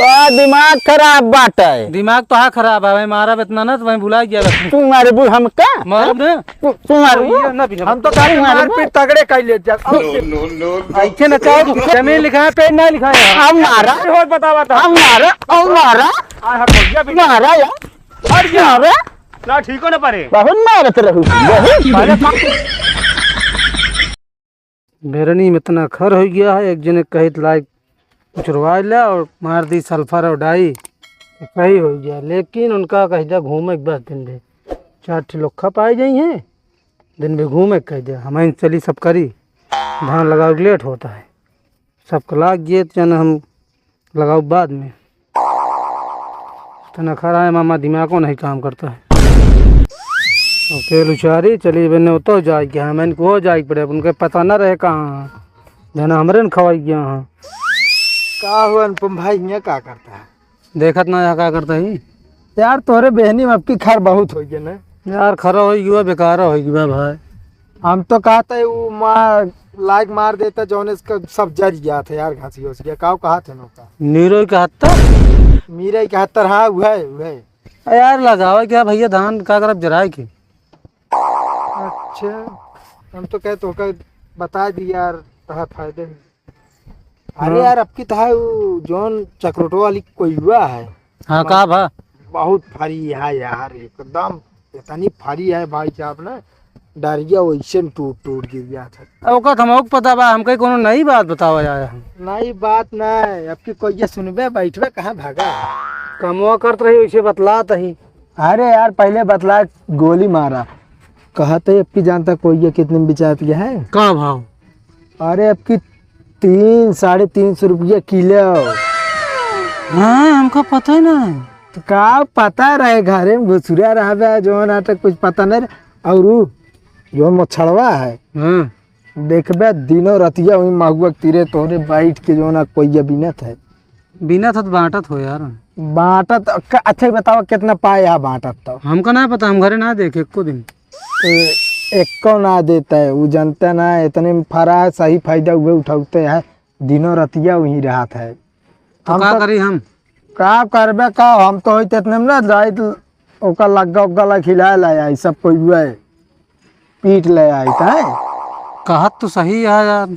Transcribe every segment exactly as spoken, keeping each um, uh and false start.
आ, दिमाग खराब बाटे। दिमाग तो हा खराब है, वहीं मारब इतना ना तो वहीं भुला गया बस। तू मारबू हमका? मारब ना। तू, तू मारबू? ये ना भी हम तो कहते तू मारबू? मारपीट तगड़े कर ले जा। ऐसे ना चाहो, जमीन लिखा है, पेड़ ना लिखा है। हम मारा। और बतावा था। हम मारा, हम मारा। आ, हाँ, भैया भी मारा यार। हट जा। मारा। ना, ठीक हो ना परे। बहुत मारत रहू, बहुत। भेरनी में इतना खर हो गया है, एक जने कहित लाइक उचरवा ले और मार दी सल्फर और डाई, तो सही हो गया। लेकिन उनका कह दिया घूमे के बस दिन भर, चार ठे लोग खा पाए जाई हैं, दिन भर घूमे के कह दिया। हम चली सब करी, धान लगावे के लेट होता है, सबको लाग गए तो जन हम लगाओ बाद में। इतना खरा है मामा, दिमागो नहीं काम करता है। और तेल उचारी चली बने, तो जाए गया, हम इनको हो जाए पड़े, अब उनके पता ना रहे कहाँ, जाना हमरे न खवाई गया हाँ। का हो अनुपम भाई, हियाँ का करता है? देखत ना यहाँ का करता ही। यार, तोरे बहनी में अब की खर बहुत हो गया ना। यार, खरा हो गया, बेकार हो गया भाई। हम तो कहते हैं, वो मार, लाइक मार देता, जौन इसका सब जर गया था यार, घासी हो गया। काव कहा थे नौका? नीरो इकहत्तर? मीरा इकहत्तर, हाँ, वह, वह। अरे यार, लगावा क्या भैया, धान का करब जराए के? अच्छा, हम तो कहे तो का बता दी यार, तहा फायदे में। अरे हाँ। यार, अब की तहा वो जौन चक्रोटो वाली कोई हुआ है। हाँ, का भा? बहुत फरी है यार, एकदम इतनी फरी है भाई साहब ना, डरिया वैसे न टूट टूट गिर गया था। अब ओका तो हमको पता बा, हमके कोनो नई बात बतावा जाए। नई बात नहीं, अब की कोई ये सुनबे, बैठबे, कहाँ भागा? कमवा करत रही, वैसे बतलात ही। अरे यार, पहले बतला, गोली मारा। कहते अब की जानता कोई ये कितने में बेचात गया है? का भाव? अरे, अब की तीन, साढ़े तीन सौ रुपया किलो। हाँ, हमका पता ही ना है। तो का पता रहे, घरे में घुसुरा रहबे, जौन आटे कुछ पता नहीं रहे। और उ जौन मच्छरवा है, हाँ। देखबे दिनों रतिया वही महुआ के तीरे तोरे बैठ के जौन आ कोई बिनत है। बिनत है तो बांटत हो यार। बांटत, क-, अच्छा ही बताओ कितना पाए है बांटत तो? हमका ना पता, हम घरे ना देखे एको दिन। ए, एको ना देता है, उ जनता ना, इतने में फरा है, सही फायदा उहे उठाते हैं, दिनों रतिया वहीं रहत है। तो हम का तो करी हम? का करबे का, हम तो होइत इतने में ना जाइत, ओका लग्गा उग्गा ला खिलाए ला आई, सब कोई हुए पीट ले आई, तय। कहत तो सही है यार।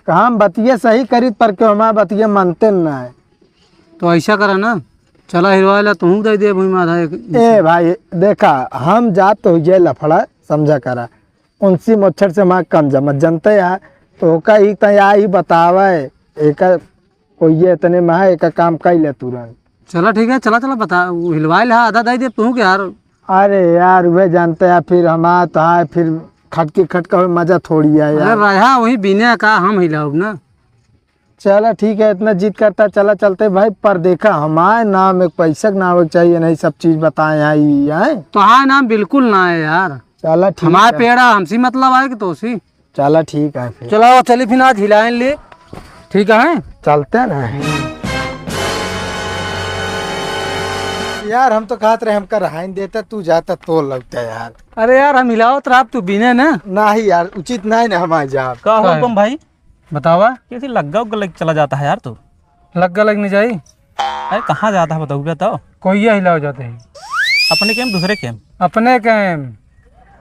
हम बतिये सही करीत, पर क्यों हमारे बतिये मानते ना है। तो ऐसा करा ना, चला हिलवाए ला, तुहूँ दे दे भूमि आधा एक। ए भाई, देखा, हम जात तो हुई लफड़ा, समझा करा। उनसी मच्छर से माँ कम जमत जनते है, तो ओका ही तय आई बतावे, एका कोई ये इतने में है, एका काम कई ले तुरंत। चला ठीक है, चला, चला, बता, उ हिलवाए ला, आधा दे दे तुहूँ के यार। अरे यार, वह जानते हैं, फिर हम आत है, फिर खटके खटका हुए मजा थोड़ी है अरे यार। रहा वही बिना का हम हिलाउब ना। चला ठीक है, इतना जिद करता, चला चलते भाई, पर देखा, हमारे नाम एक पैसा के नाम एक चाहिए, नहीं सब चीज बताए हैं, ई हैं। तो हाँ, नाम बिल्कुल ना है यार। चला ठीक हमारे है। पेड़ा हमसे मतलब आए कि तोसी। चला ठीक है फिर। चला, वो चली फिर आज हिलाए ले। ठीक है? चलते ना। यार, हम तो कहत रहे, हमका रहाइन देता, तू जाता तो लगता यार। अरे यार, हम हिलावत रहा, तू बिने ना। नहीं यार, उचित नहीं ना हमारे जाब। का हो काहे? तुम भाई? बतावा। कैसे लग्गा उग्गा लग चला जाता है यार तू? लग्गा लग नहीं जाई। अरे कहाँ जाता है बताओ तो? कोइया हिलाओ जाते हैं। अपने कैम, दूसरे कैम? अपने कैम।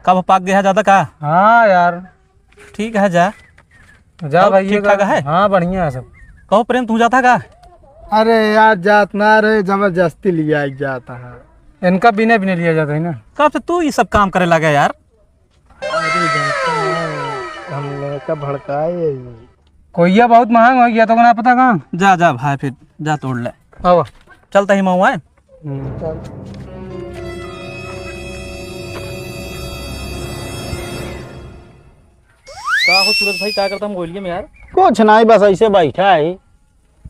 कब पाक गया ज्यादा का? हाँ यार। ठीक है, जा। जा और भाई, ठीक ये ठाक का-, है? हाँ, बढ़िया है सब। कहो प्रेम, तू जाता का? अरे यार, जात ना रहे, जबरदस्ती लिया एक जाता है। इनका बिना बिना लिया जाता है ना। कब से तू ये सब काम करे लगा यार? अरे जानता है, हम लड़का भड़काए है ये। कोइया बहुत महंग हो गया, तो ना पता कहाँ। जा, जा भाई, फिर जा तोड़ ले। आवा। चलता ही महुआ है। हम्म, चल। का हो सूरज भाई, का करता हम गोलिये में यार? कुछ नहीं, बस ऐसे बैठा है।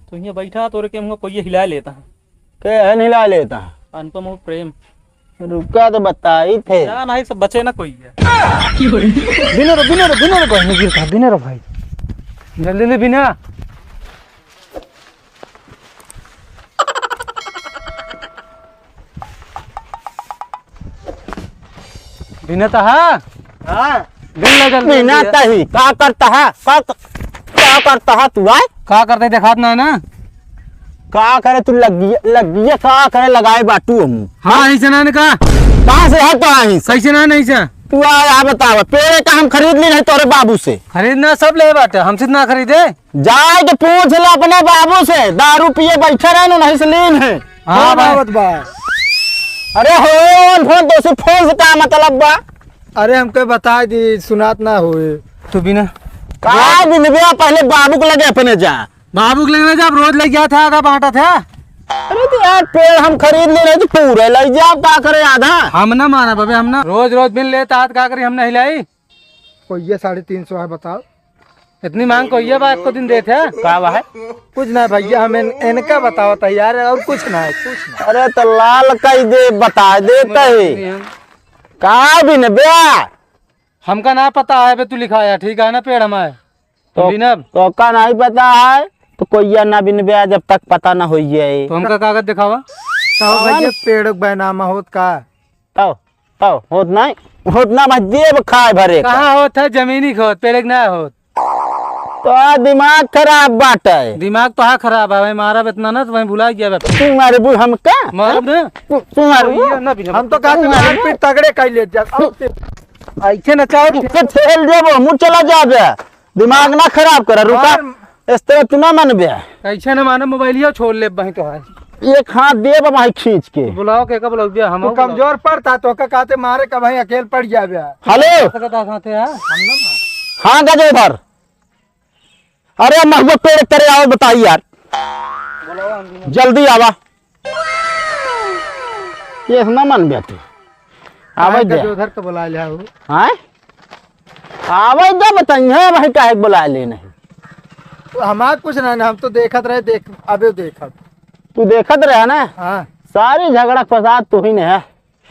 तो यहाँ बैठा, तोरे के मुँह कोई हिला लेता है। के है हिला लेता है? अनुपम और प्रेम। रुका तो बताई थे। जा नहीं, सब बचे ना कोई है। बिने रो, बिने रो, बिने रो भाई, मैं गिरता, बिने रो भाई। जल्दी ले बिना। बिना तहा? हाँ। बिन ले जल्दी बिना जल्दी। तही, का करता है? का क-, का करता है तू, आय? का करते देखात ना है ना? का करे तू लग्गिया, लग्गिया का करे लगाए बाटू हम? हाँ, ऐसे ना, ना का? कहाँ से है तो आई? कैसे ना, नहीं से? तू आ, आ बतावा, पेड़ का हम खरीद ली नहीं तोरे बाबू से। खरीदना सब ले बाटे, हमसे ना खरीदे। जाए के पूछ ले अपने बाबू से, दारू पिए बैठे रहे ना, नहीं से लीन है। हाँ कौन भाई। आवत बा? अरे हो, फोन तो उसी फोन से का मतलब बा? अरे हमके बता दी, सुनात ना होए। तू बिना का बिनबे, पहले बाबू को लगे अपने जा। बाबू के लेने जा, रोज ले गया था, आधा बांटा था। अरे तो यार, पेड़ हम खरीद ले रहे तो पूरे ले जाओ, का करे आधा? हम ना माना बबे, हम ना। रोज रोज बिन लेता हाथ का करी, हम नहीं लाई। कोई ये साढ़े तीन सौ है, बताओ। इतनी मांग को ये बात को दिन देते हैं? का बा है? कुछ ना भैया, हम इन-, इनका बताओ तो यार, और कुछ ना है, कुछ ना। अरे तो लाल कई दे, बता देते हैं। का बिनबे? हमका ना पता है, बे तू लिखाया, ठीक है ना, पेड़ हमारे। तो बिनब। तो का नहीं पता है, तो कोइया ना बिनबे जब तक पता ना होई जाए। तो हमका कागज दिखावा। तो कौन? भैया पेड़ के बैनामा होत का? तो, तो, होत नहीं, होत ना भाई, देब खाए भरे का। कहाँ होत है? जमीनी के होत, पेड़ के ना होत। तो आ दिमाग खराब बाटे। दिमाग तो हाँ खराब है, वहीं मारब इतना ना, तो वहीं भुला गया बाटे। तू मारबू हमका? मारब ना। तू, तू मारबू? ये ना भी हम तो कहते तू मारबू? मारपीट तगड़े कर ले जा। ऐसे ना चाहो। तू के ठेल देबो, मुँह चला जाबे। दिमाग ना खराब कर, रुका। मार। इस तरह तू ना मनबे। कैसे ना माने, मोबाइलिया छोड़ ले बही तो है। एक हाथ देब भाई खींच के। बुलाओ के का बुलाओ बे, हम तू बुलाओ। कमजोर पड़ता तो का कहते मारे का भाई अकेल पड़ जाबे। हेलो। का कहते हैं? हम ना मारे। हाँ गजोधर। अरे महुआ पेड़ तरे आओ बताई यार। बुलाओ हम भी ना। जल्दी आवा। ये ना मनबे तू। आवे काहे दे। गजोधर के बुला लिया हो? हाँ? आवे दे बताई है भाई काहे के बुला ले नहीं। तो हमार कुछ ना, ना, हम तो देखत रहे, देख, अबे देखत। तू देखत रहे ना? हाँ। सारी झगड़ा फसाद तू ही ने है।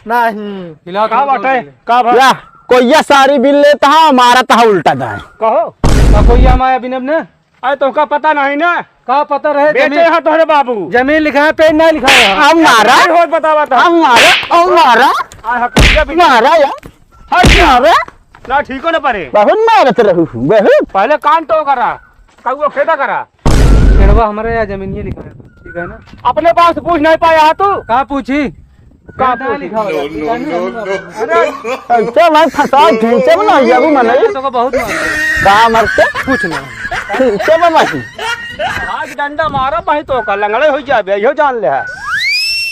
नहीं। हिला का तो बाटे? बोल दे। का भा- या, कोइया सारी बिल लेता है, मारत है उल्टा दाएं। कहो। का कोइया हमारे बिनब ने? अरे, तोहका पता नहीं ना? का पता रहे? बेचे जमीन, हैं तोहरे बाबू। जमीन लिखा है, पेड़ ना लिखा है। हम मारा। नहीं होत बतावा था। हम मारा, हम मारा। आ, हाँ, कोइया भी मारा यार। हट जा। मारा। ना, ठीको ना परे। बहुत मारत रहू, बहुत। पहले कान तो करा, कौआ खेदा करा। पेड़वा हमारे यहाँ जमीनिए लिखा है, ठीक है ना? अपने बाप से पूछ नहीं पाया है तू? का पूछी? का पेड़ ना पूछी? लिखा हो जाता, no, no, no, no। अरे, ऐसे मैं फंसा, खींचे में ना जाबू मनई। तो का बहुत मार। का मरते? कुछ ना। खींचे में नहीं। आज डंडा मारा भाई तो का लंगड़े हो जाबे, यो जान ले है।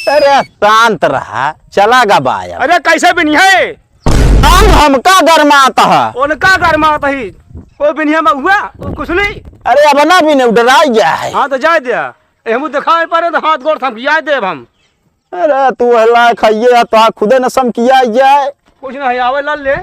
अरे शांत रहा, चला गा बाया। अरे कैसे बिनिया है? हम, हमका गरमात ह। उनका गरमात ही। ओ बिनिया में हुआ, ओ कुछ नहीं। अरे अब ना बिने, डराई गया है। हाँ तो जाए दिया। ए, हम दिखाए पड़े तो हाथ गोड़ थमकिया देब हम। अरे तू हला खाइए, तो खुदे न समकिया जाए। कुछ नहीं आवे लाल ले।